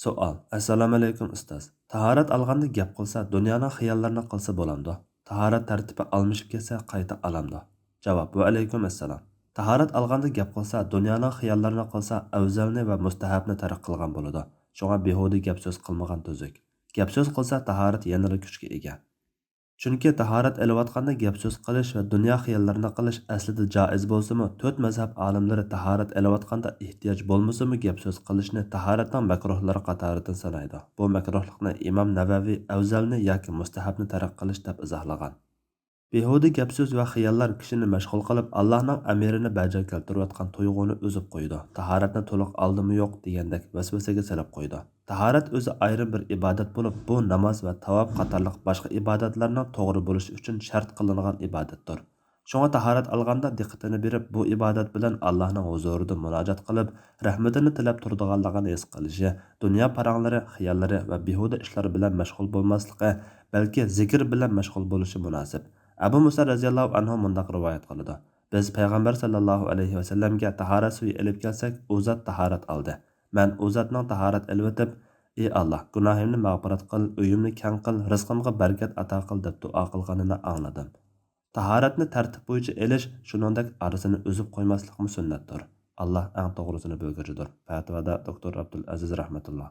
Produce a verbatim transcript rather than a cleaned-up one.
سوئال. ئەسسالامۇئەلەيكۇم ئۇستاز. تاھارەت ئالغاندا گەپ قىلسا دۇنيانىڭ خىياللىرىنى قىلسا بولامدۇ؟ تاھارەت تەرتىپى ئالمىشىپ كەتسە قايتا ئالامدۇ؟ جاۋاب. ۋەئەلەيكۇم ئەسسالام. تاھارەت ئالغاندا گەپ قىلسا دۇنيانىڭ خىياللىرىنى قىلسا ئەۋزەلنى ۋە مۇستەھەبنى تەرك قىلغان بولىدۇ. شۇڭا بىھۇدە گەپ سۆز قىلمىغان تۈزۈك. گەپ سۆز قىلسا تاھارەت يەنىلا كۈچكە ئىگە. چۈنكى تاھارەت ئېلىۋاتقاندا گەپ سۆز قىلىش ۋە دۇنيا خىياللىرىنى قىلىش ئەسلىدە جائىز بولسىمۇ، تۆت مەزھەپ ئالىملىرى تاھارەت ئېلىۋاتقاندا ئېھتىياج بولمىسىمۇ گەپ سۆز قىلىشنى تاھارەتنىڭ مەكرۇھلىرى قاتارىدىن سانايدۇ. بۇ مەكرۇھلۇقنى ئىمام نەۋەۋى ئەۋزەلنى ياكى مۇستەھەبنى تەرك قىلىش دەپ ئىزاھلىغان. بىھۇدە گەپ سۆز ۋە خىياللار كىشىنى مەشغۇل قىلىپ، ئاللاھنىڭ ئەمرىنى بەجا كەلتۈرۈۋاتقان تۇيغۇنى ئۈزۈپ قويىدۇ، تاھارەتنى تولۇق ئالدىمۇ يوق دېگەندەك ۋەسۋەسىگە سېلىپ قويىدۇ. تاھارەت ئۆزى ئايرىم بىر ئىبادەت بولۇپ، بۇ ناماز ۋە تاۋاپ قاتارلىق باشقا ئىبادەتلەرنىڭ توغرا بولۇشى ئۈچۈن شەرت قىلىنغان ئىبادەتتۇر. شۇڭا تاھارەت ئالغاندا دىققىتىنى بېرىپ، بۇ ئىبادەت بىلەن ئاللاھنىڭ ھۇزۇرىدا مۇناجات قىلىپ، رەھمىتىنى تىلەپ تۇرىدىغانلىقىنى ھېس قىلىشى، دۇنيا پاراڭلىرى، خىياللىرى ۋە بىھۇدە ئىشلار بىلەن مەشغۇل بولماسلىقى، بەلكى زىكىر بىلەن مەشغۇل بولۇشى مۇناسىپ. ئەبۇ مۇسا رەزىياللاھۇ ئەنھۇ مۇنداق رىۋايەت قىلىدۇ: بىز پەيغەمبەر سەللەللاھۇ ئەلەيھى ۋەسەللەمگە تاھارەت سۈيى ئېلىپ كەلسەك، ئۇ زات تاھارەت ئالدى. مەن ئۇ زاتنىڭ تاھارەت ئېلىۋېتىپ، ئى ئاللاھ، گۇناھىمنى مەغپىرەت قىل، ئۆيۈمنى كەڭ قىل، رىزقىمغا بەرىكەت ئاتا قىل دەپ دۇئا قىلغىنىنى ئاڭلىدىم. تاھارەتنى تەرتىپ بويىچە ئېلىش، شۇنىڭدەك ئارىسىنى ئۈزۈپ قويماسلىقمۇ سۈننەتتۇر. ئاللاھ ئەڭ توغرىسىنى بىلگۈچىدۇر. پەتىۋادا دوكتور ئابدۇلئەزىز رەھمەتۇللا.